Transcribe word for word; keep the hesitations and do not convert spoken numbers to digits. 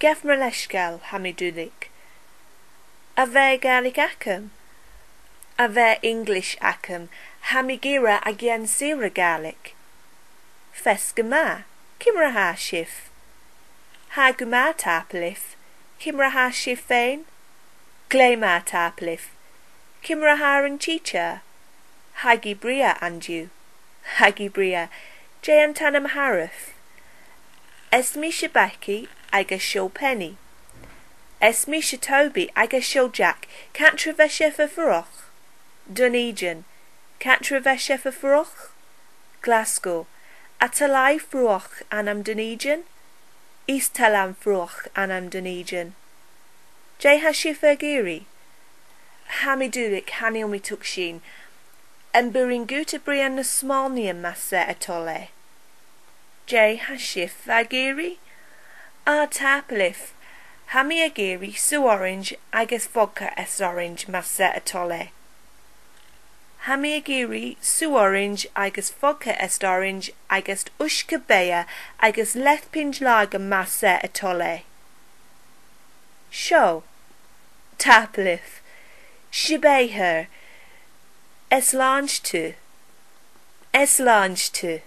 Gabh mo leisgeul, tha mi duilich. A bheil Gàidhlig agam? A bheil English agam? Tha mi ag iarraidh a dhèanamh saoire Gàidhlig. Feasgar math. Ciamar a tha sibh? Tha gu math, tapadh leibh. Ciamar a tha sibh fhèin? Glè mhath, tapadh leibh. Ciamar a tha an tidsear? Tha i brèagha an-diugh. Tha i brèagha. Dè an t-ainm a th' oirbh? Is mise Becky agus seo Penny. Is mise Toby agus seo Jack. Càit a bheil sibh a' fuireach? Dùn Èideann. Càit a bheil sibh a' fuireach? Glaschu. An toil leibh fuireach ann an Dùn Èideann? Is toil leam fuireach ann an Dùn Èideann. Dè tha sibh ag iarraidh? Tha mi duilich, chan eil mi a' tuigsinn. Am b' urrainn dhut bruidhinn na Smàilnithe mas e ur toil e? Dè tha sibh ag iarraidh? A, tapadh leibh. Tha mi ag iarraidh sùgh orains agus vodka is orains mas e ur toil e. Tha mi ag iarraidh sùgh orains agus vodka is orains agus uisge-beatha agus leathphìos lager mas e ur toil e. Seo. Tapadh leibh. Sibh a tha. Slàinte. Slàinte.